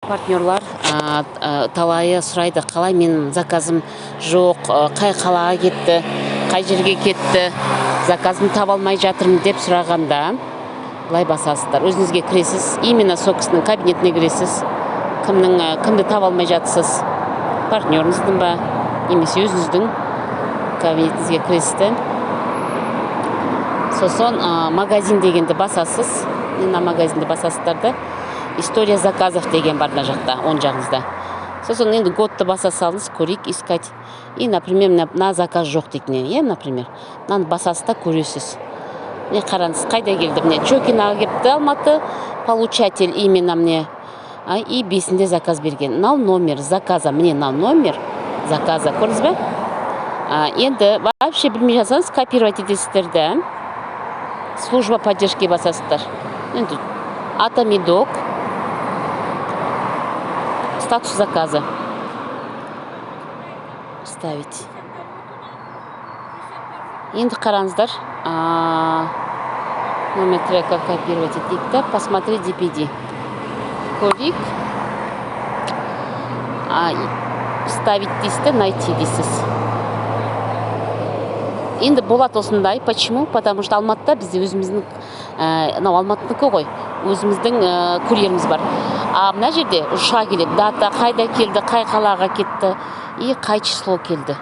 Партнерлар талайы сұрайды: қалай менің заказым жоқ, қай қалаға кетті, қай жерге кетті, заказымды таба алмай жатырмын деп сұрағанда, былай басасыздар, өзіңізге кіресіз, именно сол кісінің кабинетіне кіресіз. Кімнің, кімді таба алмай жатсыз, партнеріңіздің ба немесе өзіңіздің кабинетіңізге кіресіз де, сосын магазин дегенді басасыз. Мына магазинді басасыздар да, история заказов деген бар мына жақта, оң жағыңызда. Сосын енді годты баса салыңыз, көрейік, искать. И, например, мына заказ жоқ дейтін, иә, например, мынаны басасыз да көресіз. Міне, қараңыз, қайда келді? Міне, Чокинаға келіпті, Алматы. Получатель именно міне, и 5-інде заказ берген. Мынау номер заказа, міне, мынау номер заказа, көрдіңіз бе? Енді вообще білмей жатсаңыз, копировать етесіздер да, служба поддержки басасыздар. Енді Атомидок, статус заказа ставить. Енді қараңыздар, номер трека копировать етейік та, посмотреть DPD көрейік. Вставить дейсіз де, найти дейсіз. Енді болады осындай. Почему? Потому что Алматыда бізде өзіміздің, мынау Алматынікі ғой, өзіміздің курьеріміз бар. А мына жерде ұшақ келеді, дата, қайда келді, қай қалаға кетті и қай число келді.